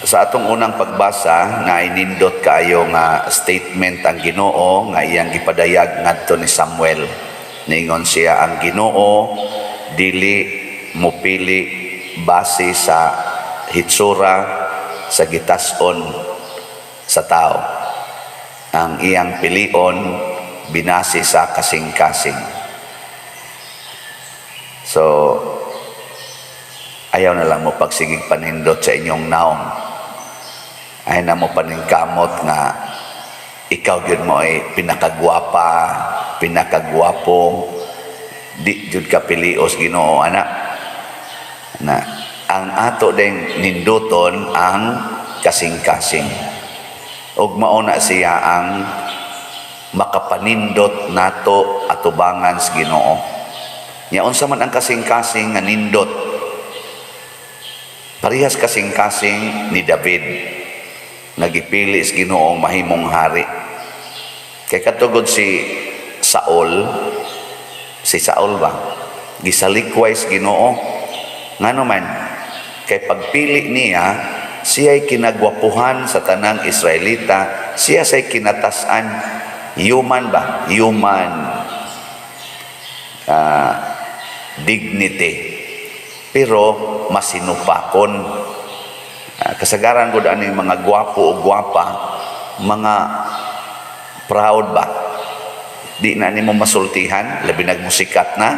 Sa atong unang pagbasa, na inindot kaayo nga statement ang Ginoo nga iyang gipadayag ngadto ni Samuel. Ningon siya, ang Ginoo dili mupili base sa hitsura, sa gitas-on sa tao. Ang iyang pilion binase sa kasing-kasing. So, ayaw na lang mo pagsigig panindot sa inyong naong. Ayaw na mo paningkamot nga ikaw gyud mo ay pinakagwapa, pinakagwapo, di jud ka pilios Ginoo ana. Na ang ato ding ninduton ang kasing-kasing. Ug mao na siya ang makapanindot nato atubangan sa Ginoo. Nya unsa man ang kasing-kasing nga nindot? Parehas kasing-kasing ni David nga gipili sa Ginoo mahimong hari. Kay katugod si Saul, si Saul ba?Gisalikway sa Ginoo. Ngano man? Kay pagpili niya, siya'y kinagwapuhan sa tanang Israelita, siya say kinatasan. Human ba? Human dignity. Pero masinupakon. Kasagaran gud ani mga gwapo o gwapa, mga proud ba? Di na nimo masultihan, labi nagmusikat na.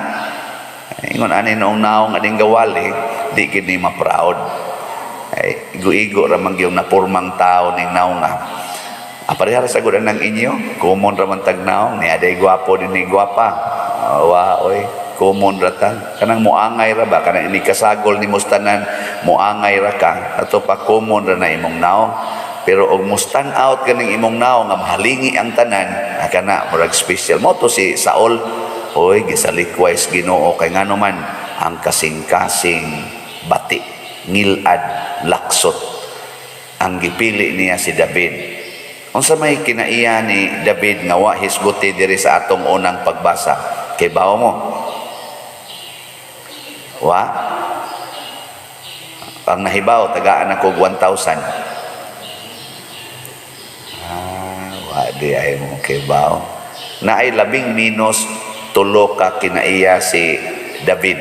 Ingon ani noong naong aning gawali, di gid ni ma-proud. Ay, igo-igo ra man gyud napurmang tao ning naong nga. Ah, parehara sa gud ang inyo, common ra man tag naong, ni aday gwapo din ni gwapa. Ah, wa oy, common ra ta. Kanang muangay ra ba, kanang ini kasagol ni tanan, muangay ra ka, ato pa common ra na imong naong. Pero og mo stand out kaning imong naong nga mahalingi ang tanan, ah, kana murag special. Mo to si Saul, oy, gisalikway sa Ginoo kay ngano man ang kasing-kasing bati, ngilad, laksot. Ang gipili niya si David. Unsa may kinaiya ni David nga wa hisguti diri sa atong unang pagbasa? Kay bawo mo? Wa? Ang nahibaw, tagaan ako 1,000. Ah, wa di ay mo kay bawo. Naay labing minus tulo ka kinaiya si David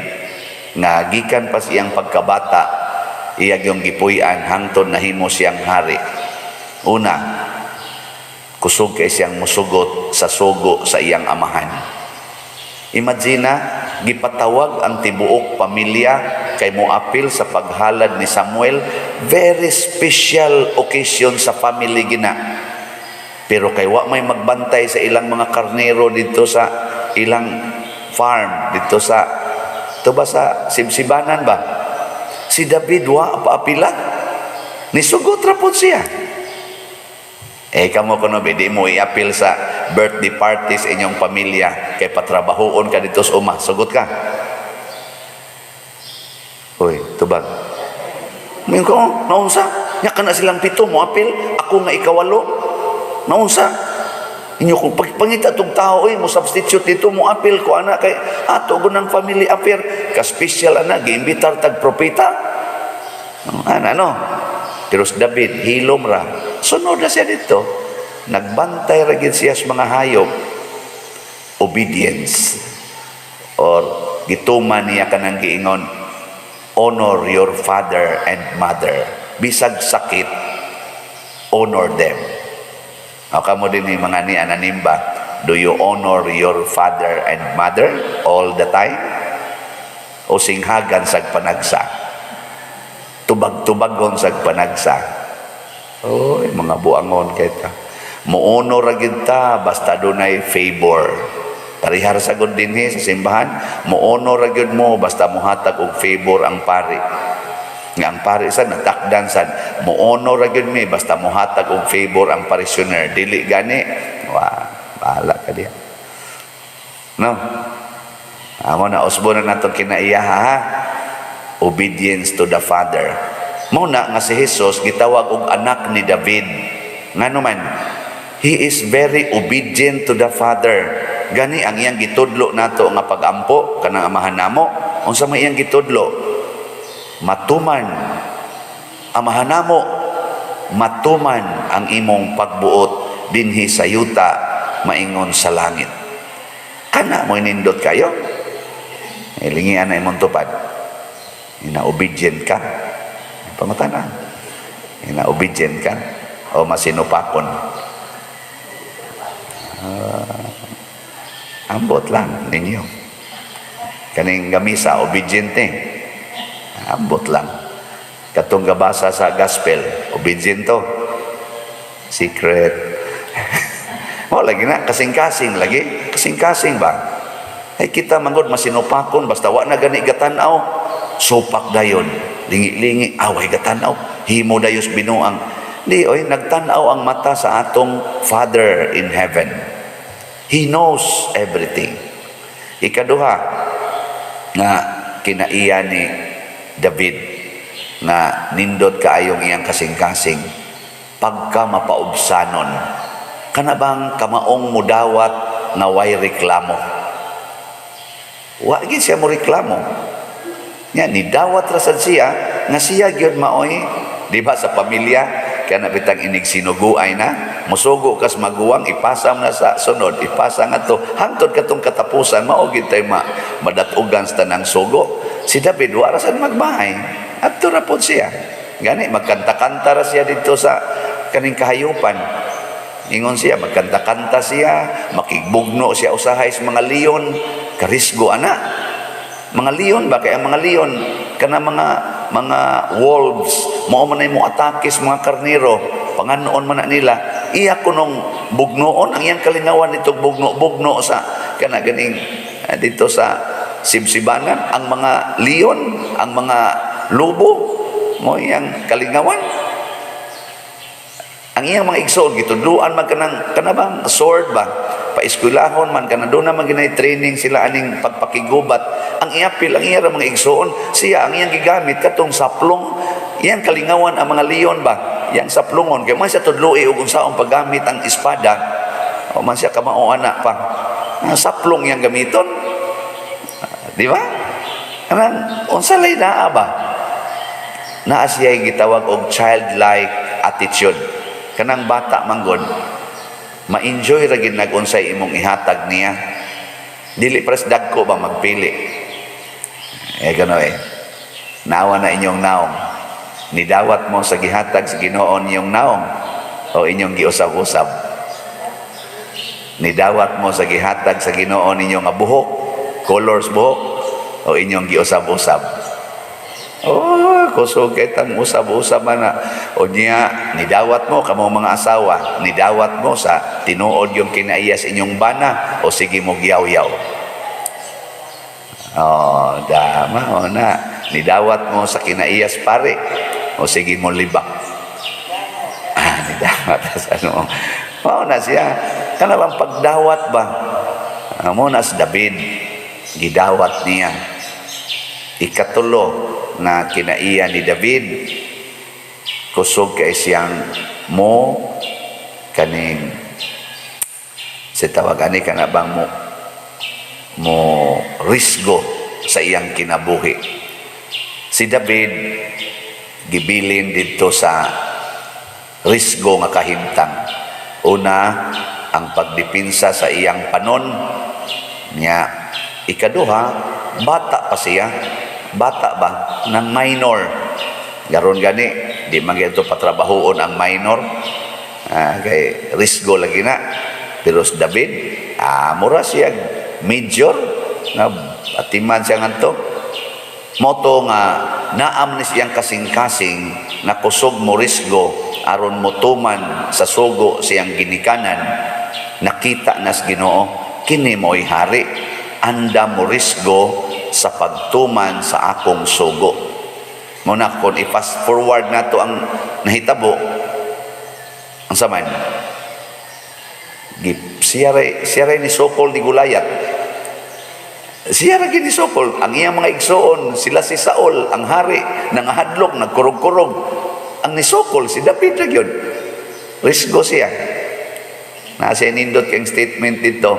nga gikan pa siyang pagkabata iya yung gipuy-an hangtod nahimo siyang hari. Una, kusog kay siyang musugot sa sugo sa iyang amahan. Imagine na, gipatawag ang tibuok pamilya kay moapil sa paghalad ni Samuel, very special occasion sa family gina. Pero kay wa may magbantay sa ilang mga karnero dito sa ilang farm, dito sa to ba sa sibsibanan ba? Si David wa paapila. Nisugot ra pod siya. Eh kamo kuno di mo iapil sa birthday party sa inyong pamilya kay patrabahoon ka dito sa uma. Sugot ka. Uy, tubag. Ngayon ko, oh, naunsa? Nya kana silang pito mo apil, ako nga ikawalo. Naunsa? Inyo kung pangita tong tao oy mo substitute dito mo apil ko ana kay ato gunang family affair ka special ana giimbitar tag propeta. Ana no. Pero si David hilom ra. Sunod na siya dito. Nagbantay ra gid siya sa mga hayop. Obedience or gituman niya kanang giingon, "Honor your father and mother." Bisag sakit, honor them. O kamo din ni mga ni ananimba, do you honor your father and mother all the time? O singhagan sag panagsa? Tubag-tubagon sag panagsa? Oy, mga buangon kay ta. Mo-honor ra gid ta basta dunay favor. Parehar sa gud dinhi sa simbahan, mo-honor ra gyud mo basta mohatag og favor ang pari. Nga ang pari sad natakdan sad, mo-honor ra gyud mi basta mohatag og favor ang parishioner. Dili gani, wa bahala ka diya. No? Amo na usbo na nato kinaiya ha. Obedience to the Father. Mao na nga si Jesus gitawag og anak ni David. Ngano man, he is very obedient to the Father. Gani ang iyang gitudlo nato nga pagampo kanang Amahan namo. Unsa may iyang gitudlo? Matuman. Amahan namo. Matuman ang imong pagbuot dinhi sa yuta maingon sa langit. Kana mo nindot kayo. Ilingian na imong tupad. Ina obedient ka? Pangutana. Ina obedient ka o masinupakon? Ambot lang ninyo. Kaning gamisa, obedient eh. Ambot lang. Katong gabasa sa gospel, obedient to. Secret. O lagi na, kasing-kasing lagi. Kasing-kasing ba? Ay kita manggod masinupakon basta wa na gani gatanaw, supak dayon. Lingi-lingi, away gatanaw. Himo dayos binuang. Di oy, nagtan-aw ang mata sa atong Father in heaven. He knows everything. Ikaduha nga kinaiya ni David nga nindot kaayong iyang kasing-kasing, pagka mapaubsanon. Kana bang kamaong mudawat nga way reklamo? Wa gid siya mo reklamo. Nya nidawat ra sad siya nga siya gyud maoy, di ba, sa pamilya kana bitang inig sinuguay na musugo kas maguwang, ipasa na sa sunod, ipasa nga to hangtod katong katapusan, mao gid tay ma madatugan sa tanang sugo. Si David wa ra sad magbahay, adto ra pod siya. Gani magkanta-kanta ra siya dito sa kaning kahayupan. Ingon siya, magkanta-kanta siya, makigbugno siya usahay sa mga leon, karisgo ana. Mga leon ba, kaya ang mga leon kana mga wolves, mao man ay mo atake sa mga karnero, panganoon man na nila. Iya kunong bugnoon, ang iyang kalingawan nito bugno-bugno sa kana ganing dito sa sibsibanan, ang mga leon, ang mga lobo, mo iyang kalingawan. Ang iyang mga igsoon gitudluan man kanang kana bang sword ba, paeskwelahon man kana, doon naman ginay training sila aning pagpakigubat. Ang iapil ang iya ra mga igsoon, siya ang iyang gigamit katong saplong. Iyang kalingawan ang mga leon ba, iyang saplongon kay man siya tudloi og unsaon paggamit ang espada o man siya kamao ana pa. Ang saplong iyang gamiton. Ah, di ba? Kanang unsa lay naa ba, naa siya gitawag og childlike attitude. Kanang bata manggod, ma-enjoy ra gid nag unsay imong ihatag niya. Dili pres dagko ba magpili eh gano eh. Nawa na inyong naong. Nidawat mo sa gihatag sa Ginoo inyong naong o inyong giusab-usab? Nidawat mo sa gihatag sa Ginoo ninyo nga buhok, colors buhok, o inyong giusab-usab? Oh, kusog kay tang usab-usab man na. O niya, nidawat mo, kamo mga asawa, nidawat mo sa tinuod yung kinaiya sa inyong bana, o sige mo giyaw-yaw? Oh, dama, o na. Nidawat mo sa kinaiyas pare, o sige mo libak? Ah, nidawat sa ano. Mao na siya. Kana bang pagdawat ba? Ah, mo na si David, gidawat niya. Ikatulo na kinaiya ni David, kusog kay siyang mo kaning sa tawag ani kana bang mo risgo sa iyang kinabuhi. Si David gibilin didto sa risgo nga kahimtang. Una, ang pagdepinsa sa iyang panon niya. Ikaduha, bata pa siya, bata ba ng minor garon. Gani di man gyud patrabahoon ang minor. Ah, kay risgo lagi na. Pero si David, mura siya major nga atiman siya ngadto. Moto nga naam ni siyang kasing-kasing na kusog mo risgo aron motuman sa sugo siyang ginikanan. Nakita nas Ginoo, kini mo'y hari, anda mo risgo sa pagtuman sa akong sugo. Mo na kung i-fast forward nato ang nahitabo, ang saman siya ray ni sokol ni Gulayat. Siya ra gini sokol ang iyang mga igsoon. Sila si Saul ang hari, nangahadlok, nagkurog-kurog. Ang nisokol si David ra gyud. Risgo siya. Nasa nindot kang statement dito,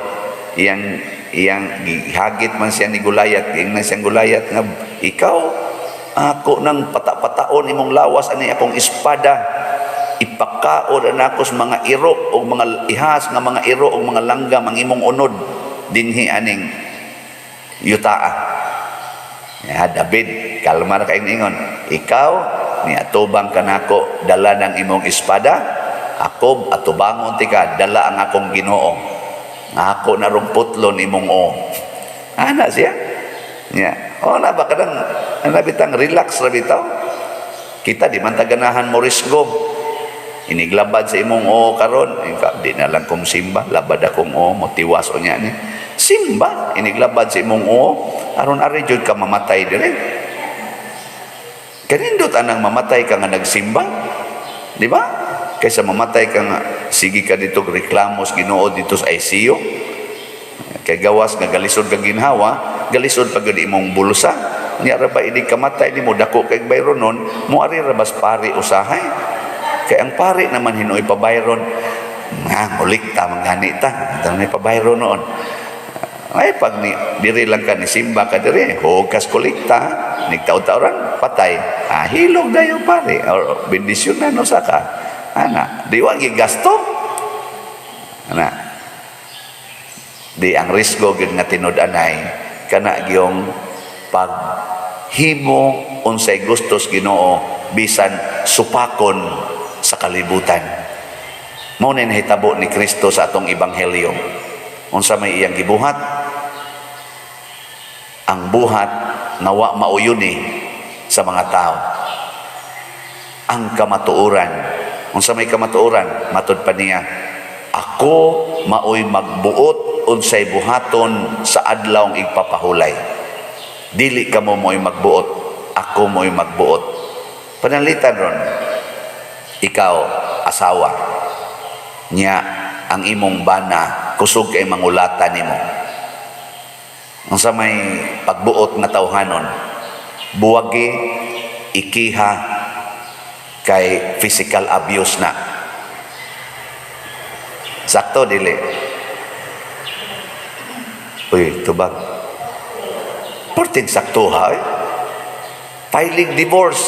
iyang iyang gihagit man siya ni Gulayat. Ingnan siyang Gulayat nga, "Ikaw, ako nang patapataon imong lawas ani akong espada." Ipakaon nako sa mga iro o mga ihas nga mga iro o mga langgam ang imong unod dinhi aning yutaa. Ya, David, kalma ra kay ingon. Ikaw, ni atubang kanako, dala ng imong espada, ako atubangon tika, dala ang akong Ginoo. Ako na rong putlon imong o. Ana siya. Ya. O na ba kadang ana bitang relax ra bitaw. Kita di man ta ganahan mo risgo. Iniglabad sa imong o karon, di na lang kong simba, labad akong o, motiwas o niya ni. Simba, iniglabad sa imong o, aron ari jud ka mamatay dire. Kanindot anang mamatay ka nga nagsimba? Di ba? Kaysa mamatay ka nga sige ka dito reklamo sa Ginoo dito sa ICU. Kay gawas nga galisod ka ginhawa, galisod pa gyud imong bulsa. Nya ra ba inig kamatay nimo, dako kay bayron nun, mo ari ra bas pari usahay. Kay ang pari naman hinuoy pabayron, nga mulikta man gani ta. Ito na pabayron noon. Ay pag ni diri lang ka ni simba ka diri, hugas kolekta, nigtaw-tawran patay. Ah, hilog dayon pare or bendisyon na no saka. Ana, di wa gigasto. Ana. Di ang risgo gyud nga tinud-anay kana gyung paghimo unsay gustos Ginoo bisan supakon sa kalibutan. Mao na nahitabo ni Kristo sa atong ebanghelyo. Unsa may iyang gibuhat? Ang buhat nga wa mauyuni sa mga tao. Ang kamatuoran. Unsa may kamatuoran? Matud pa niya, ako maoy magbuot unsay buhaton sa adlawng igpapahulay. Dili kamo mo'y magbuot, ako mo'y magbuot. Pananglitan ron, ikaw asawa niya, ang imong bana kusog kay mangulata nimo. Unsa may pagbuot nga tawhanon? Buwagi, ikiha, kay physical abuse na. Sakto dili? Uy, tubag. Porting sakto ha eh. Filing divorce,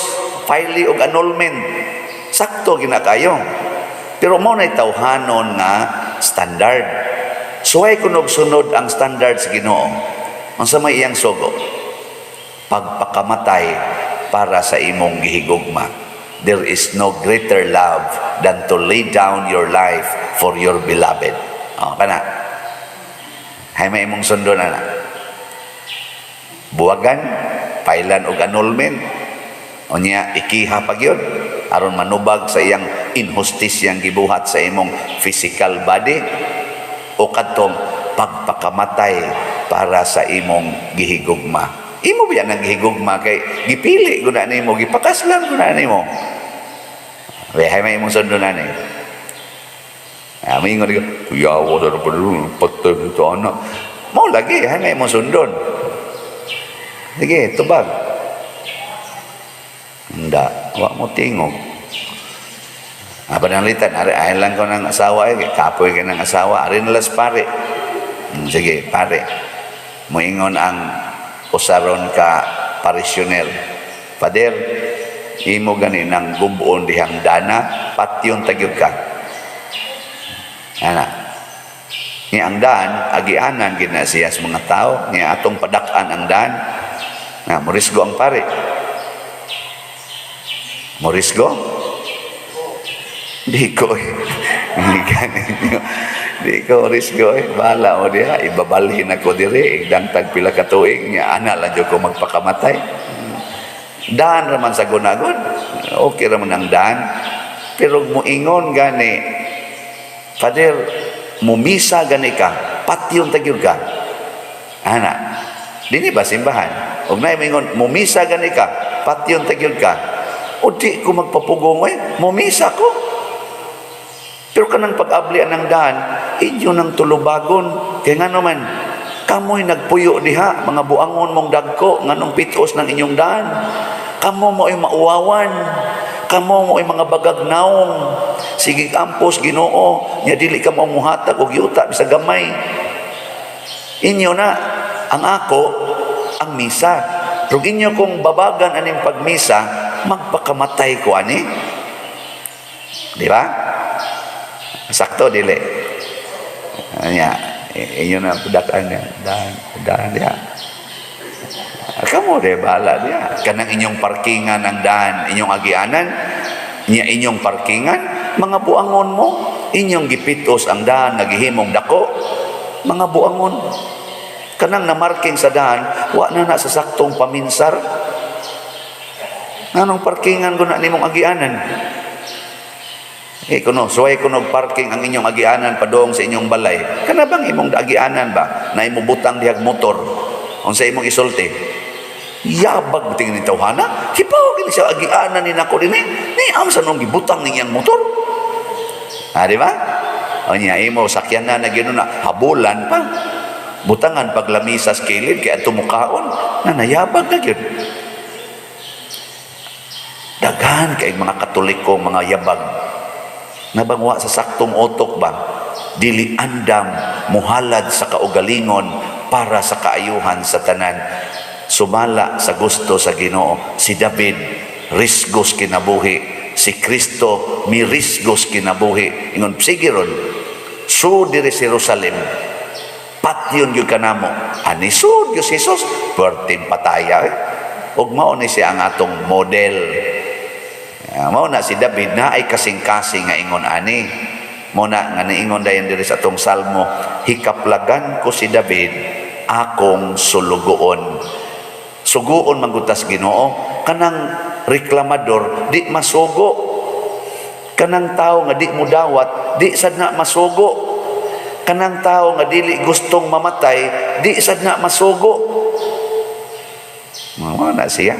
filing og annulment. Sakto ginakayo. Pero mo na tawhanon nga standard. Suway kunog sunod ang standard sa Ginoo. Unsa may iyang sugo? Pagpakamatay para sa imong gihigugma. There is no greater love than to lay down your life for your beloved. Oh, kana. Hay may imong sundon na. Buwagan, pailan og annulment. Unya ikiha pa gyud aron manubag sa iyang inhustisyang gibuhat sa imong physical body, o kadtong pagpakamatay para sa imong gihigugma. Imo biya nang gihigugma kay gipili ko na nimo, gipakaslan ko na nimo. Hay may imong sundon na ni. Ah, may ingon ko, kuyawa sa pa patay nito anak. Mao lagi, hay may imong sundon. Sige, tubag. Hindi, wa mo tingog. Ah, pananglitan, ari, ayon lang ko ng asawa eh, kapoy ka ng asawa, ari nalas pare. Sige, pare. Moingon ang usaron ka parisyonel. Father, imo gani nang gubon dihang dana, patyon tagyod ka. Ana. Ni ang daan, agianan gid na siya sa mga tao, ni atong padak-an ang daan. Na morisgo ang pare. Morisgo? Di ko eh. Di ko risgo eh. Bahala mo diha. Ibabalhin ako dire. Igdangtag pila ka tuig. Nya ana lang jud ko magpakamatay. Daan raman sa gunagon. Okay raman ang daan. Pero muingon gani, Father, mumisa gani ka, patyon tagyod ka. Ana, dini ba simbahan? Ug naay moingon, mumisa gani ka, patyon tagyod ka. O di ko magpapugong eh, mumisa ko. Pero kanang pag-abli ang daan, inyo nang tulubagon. Kaya nga naman, kamoy nagpuyo diha, mga buangon mong dagko, nganong pitos ng inyong daan. Kamo mo ay mauwawan. Kamo mo ay mga bagag naong. Sige ampos Ginoo, nya dili ka mo muhatag og yuta bisag gamay. Inyo na ang ako ang misa. Pero inyo kong babagan aning pagmisa, magpakamatay ko ani. Di ba? Sakto, dili? Anya, inyo na pudakan niya. Dahan, dahan diha. Kamo de bahala diha. Kanang inyong parkingan ang dahan, inyong agianan, niya inyong parkingan, mga buangon mo, inyong gipitos ang dahan, nagihimong dako, mga buangon. Kanang namarking sa dahan, wa na na sa saktong paminsar. Nganong parkingan ko na nimong agianan? Eh, kuno, suway kuno parking ang inyong agianan padong sa inyong balay. Kana bang imong agianan ba na imo butang dihag motor? Unsa imong isulti? Yabag tingin ni tawhana. Hipaw kini siya agianan ni nako dinhi. Ni amsa nung gibutang ning iyang motor. Ah, di ba? O niya imo sakyan na na gyud na habulan pa. Butangan paglamisa sa kilid kay adto mukaon na nayabag na gyud. Daghan kay mga Katoliko, mga yabag. Nabangwa sa saktong utok ba? Dili andam muhalad sa kaugalingon para sa kaayuhan sa tanan. Sumala sa gusto sa Ginoo. Si David risgos kinabuhi. Si Kristo mirisgos kinabuhi. Ingon, sige ron. So diri sa Jerusalem. Patyon gyud kanamo. Ani sud gyud si Jesus, perting pataya eh. Ug mao ni siya ang atong model. Ah, mao na si David na ay kasing-kasing nga ingon ani. Mao na nga niingon dayon diri sa atong salmo, "Hikaplagan ko si David, akong sulugoon." Suguon man gud tas Ginoo, kanang reklamador di masugo. Kanang tao nga di mo dawat, di sad na masugo. Kanang tao nga dili gustong mamatay, di sad na masugo. Mao na siya.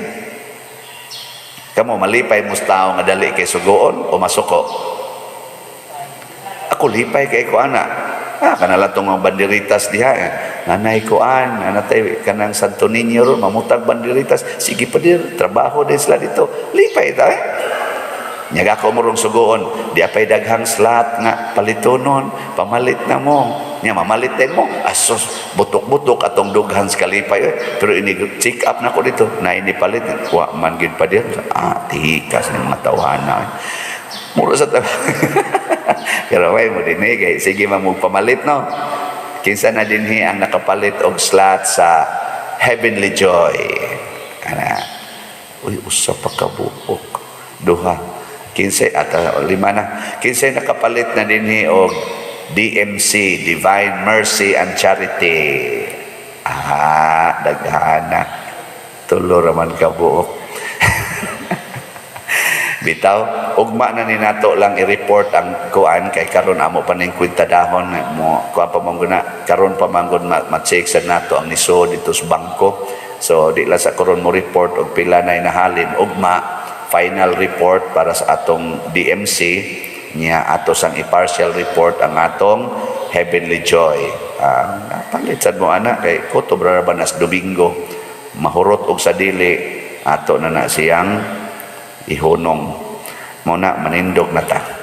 Kamo, malipay mo sa tao nga dali kay sugoon o masuko? Ako, lipay kay ko ana. Ah, kanala tong mga banderitas diha. Eh. Nanay ko an, anatay kanang Santo Niño ron, mamutag banderitas. Sige pa dir, trabaho din sila dito. Lipay ta eh. Nyaga ko mo rong sugoon, di apay daghang slot nga palitonon, pamalit na mo. Nya mamalit din mo. Asos, butok-butok atong dughan sa kalipay. Eh. Pero ini check up na ko dito, na ini palit. Wa man gid pa dir. Ah, tikas ni mga tawhana. Eh. Mura sa ta. Pero way mo din eh, kay sige man mo pamalit no. Kinsa na dinhi ang nakapalit og slot sa Heavenly Joy? Kana. Uy, usa pa ka buok. Duha. Kinsay at lima na. Kinsay nakapalit na dinhi og DMC, Divine Mercy and Charity? Ah, daghana. Tulo raman ka buok. Bitaw, ugma na ni nato lang i-report ang kuan kay karon amo pa ning kwenta dahon mo kuan pa man gud na karon pa man gud ma-check sa nato ang nisod dito sa bangko. So di lang sa karon mo report og pila na nahalin. Ugma final report para sa atong DMC niya, ato sang i-partial report ang atong Heavenly Joy. Ah, palit sad mo ana kay kutob ra ba nas Domingo mahurot og sa dili ato na na siyang ihunong mo na manindog na ta.